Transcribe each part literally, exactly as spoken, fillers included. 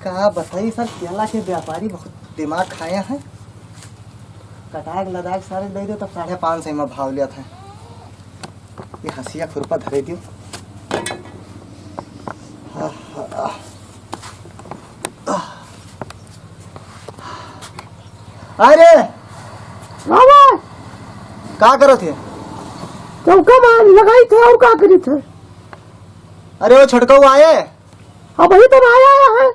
का बताई सर, केला के व्यापारी बहुत दिमाग खाया है। कटाक लदाक सारे दे दे तो साढ़े पाँच सौ में भाव लिया था। ये हंसिया खुरपा धरे दियो। अरे बाबा, का करत है? चौका मार लगाई थे और का करी थे? अरे वो छोटका आए? अबही तो ना आया है।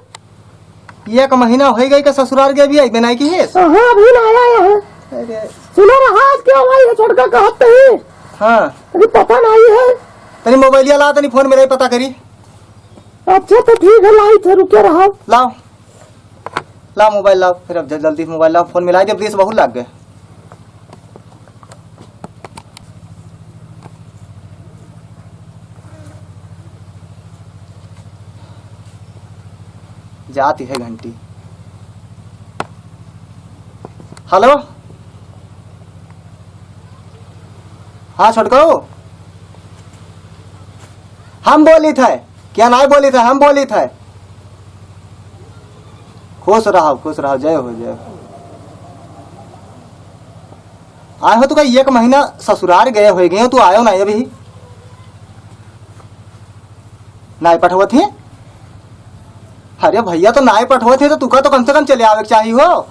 एक महीना होइ गई का ससुरार के, अभी आई बनाई की है? हाँ, अभी ना आया है। अरे। सुनो ना, आज क्या हुआ, ये छोटका कहत ही। हाँ। अभी पता नहीं है। तनी मोबाइलिया ला, तनी फोन मिलाई, पता करी। अच्छा तो ठीक है, लाई थे, रुके रहो। लाओ, लाओ मोबाइल लाओ, फिर अब जल-, जल्दी से मोबाइल लाओ, फोन मिलाई दे, पुलिस बहुत लाग गए। जाती है घंटी। हेलो, हाँ छोटकऊ, हम बोली थे, क्या नाई बोली थे, हम बोली थे। खुश रहो, खुश रहो, जय हो, जय हो। आए हो तो का एक महीना ससुरार गए हो गए हो, तू आयो ना अभी। नाई पठवत ही? अरे भैया, तो नाई पठवत ही तो तुका तो कम से कम चले आवे के चाही हो।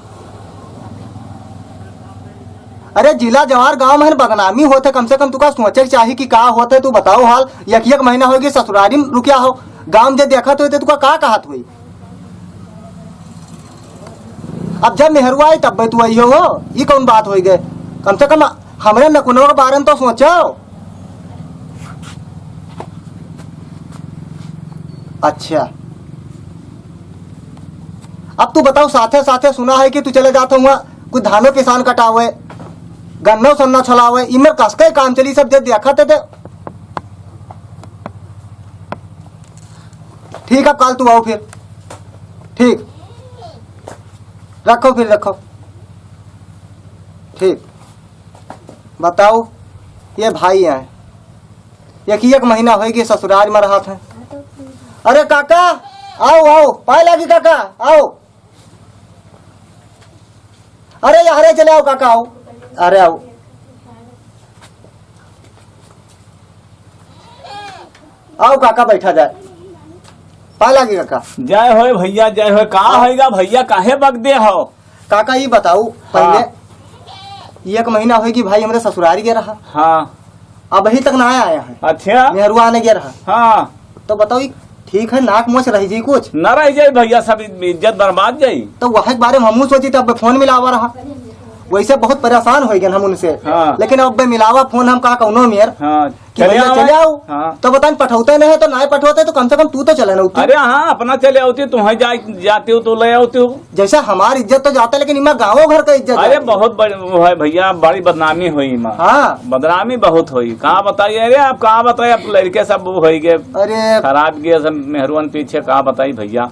अरे जिला जवार गांव में बदनामी होत है, कम से कम तुका सोचे के चाही कि का होत है। तू बताओ हाल, एक एक महीना होगी ससुरारी में रुकिया हो, गांव जे देखत होई तो तुका का कहत होई? अब जब मेहरुआ आई तब तू आई हो, ई कौन बात होई गए? कम से कम हमरे नकुनवा के बारे में तो सोचो। अच्छा, अब तू बताओ, साथे साथे सुना है कि तू चले जात हुआ कुछ धानो किसान कटावे, गन्नो सन्ना छलावे, इमर कसके काम चली, सब जे देखत है ते। ठीक है, काल तू आओ फिर। ठीक, रखो फिर, रखो। ठीक, बताओ, ये भाई हैं, एक ही एक महीना होई गई ससुराल में रहत हैं। अरे काका, आओ, आओ, पाए लागी काका, आओ। अरे, अरे, चले आओ काका, आओ, अरे आओ, आओ काका, बैठा जाए, पाए लागी काका। जय होय भैया, जय होय। का हाँ। होइगा भैया, काहे बगदे हो? काका, ई बताऊ, हाँ। पहिले एक महीना होई कि भाई हमरे ससुरारी गए रहा। हाँ। अबही तक ना आया है। अच्छा। मेहरुआ आने गया रहा। हाँ। तो बताओ, ई ठीक है, नाक मोछ रही जी कुछ? ना रह जाई भैया, सब इज्जत बर्बाद जाई। तो वह के बारे में हमहू सोची, तब फोन मिलावा रहा। वैसे बहुत परेशान हो गए हम उनसे। हाँ। लेकिन अब मिलावा फोन हम का कौनो मेर। हाँ। कि चले भैया आवा। चले आओ। हाँ। तो बतान, पठौते नहीं है तो ना पठौते, तो कम से कम तू तो चले ना उतू। अरे हाँ, अपना चले आती, तुम्हें जा-, जाती हो तो ले आती हो। जैसे हमार इज्जत तो जाता है, लेकिन इमा गाँव घर का इज्जत अरे जाती है। बहुत बड़ी वो है भैया, बड़ी बदनामी हुई इमा। हाँ। बदनामी बहुत हुई। का बताई, अरे आप का बताई, अब लड़के सब वो होई गए, अरे। खराब गए सब मेहरुअन पीछे, का बताई भैया।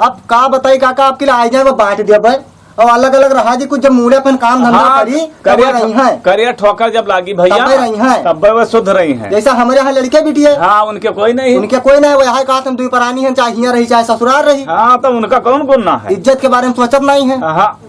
अब का बताई काका, आपके लिए आई जाए, वो बांट देबे। और अलग-अलग रहा जी, कुछ जब मूड़े अपन काम धंधा हाँ, करी, तब करिया रही ठो-, हैं। करिया ठोकर जब लागी भैया, तबे रही हैं। तबे वो शुद्ध रही हैं। जैसा हमारे यहाँ लड़के बिटिया। हाँ, उनके कोई नहीं। उनके कोई नहीं, वो यहाँ कहा तुम दुई परानी हैं, चाहे हियाँ रही, चाहे ससुराल रही। हाँ, तो उनका कौन गुनाह है? इज्जत के बारे में सोचत नहीं है। हाँ।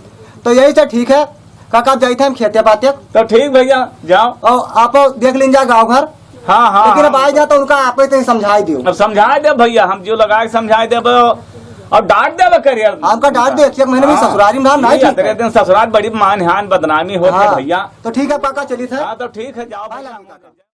तो यही तो ठीक है, काका, अब जाइत है हम खेते पाते। तो ठीक भैया, जाओ। और आप देख लीन जा गाँव घर। हाँ, हाँ, लेकिन हाँ। अब आए जा तो उनका आपे तनी समझाई दियो। अब समझाई दे भैया, हम जो लगा के समझाई देबे। अब डांट देबे करिया। हमका डांट दे, एक महीने में हाँ। ससुरारी में ना, ये ठीक अतरे है। दिन ससुराल बड़ी मानहान बदनामी होत है हाँ। भैया। तो ठीक है, पाका चली थे। हाँ, तो ठीक है, जाओ हाँ, भैया। लगा।